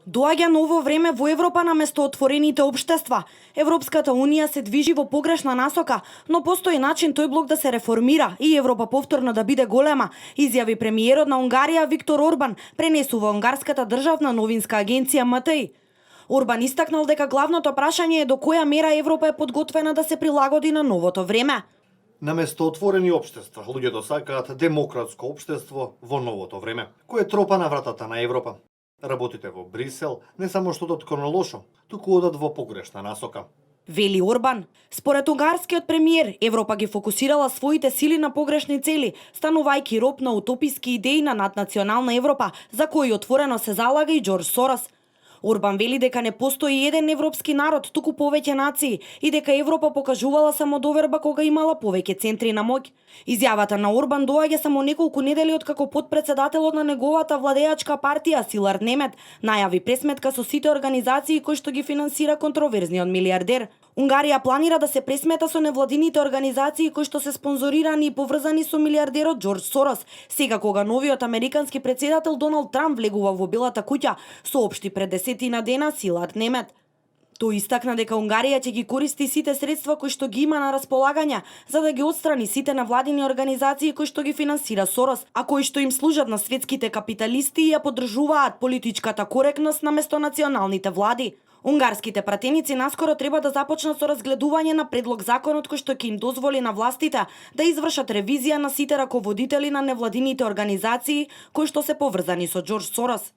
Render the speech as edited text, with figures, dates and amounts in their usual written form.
Доаѓа ново време во Европа наместо отворените општества. Европската унија се движи во погрешна насока, но постои начин тој блок да се реформира и Европа повторно да биде голема, изјави премиерот на Унгарија Виктор Орбан, пренесува унгарската државна новинска агенција МТИ. Орбан истакнал дека главното прашање е до која мера Европа е подготвена да се прилагоди на новото време. Наместо отворени општества, луѓето сакаат демократско општество во новото време, кое тропа на вратата на Европа. Работите во Брисел не само што одат кон лошо, туку одат во погрешна насока. Вели Орбан. Според унгарскиот премиер, Европа ги фокусирала своите сили на погрешни цели, станувајќи роб на утописки идеи на наднационална Европа, за кои отворено се залага и Џорџ Сорос. Орбан вели дека не постои еден европски народ, туку повеќе нации, и дека Европа покажувала самодоверба кога имала повеќе центри на моќ. Изјавата на Орбан доаѓа само неколку недели откако потпредседателот на неговата владеачка партија Силард Немет најави пресметка со сите организации кои што ги финансира контроверзниот милиардер. Унгарија планира да се пресмета со невладините организации кои што се спонзорирани и поврзани со милиардерот Џорџ Сорос, сега кога новиот американски претседател Доналд Трамп влегува во Белата куќа, соопшти пред десетина дена Силард Немет. Тој истакна дека Унгарија ќе ги користи сите средства кои што ги има на располагање за да ги отстрани сите невладини организации кои што ги финансира Сорос, а кои што им служат на светските капиталисти и ја поддржуваат политичката коректност наместо националните влади. Унгарските пратеници наскоро треба да започнат со разгледување на предлог законот кој што ќе им дозволи на властите да извршат ревизија на сите раководители на невладините организации кои што се поврзани со Џорџ Сорос.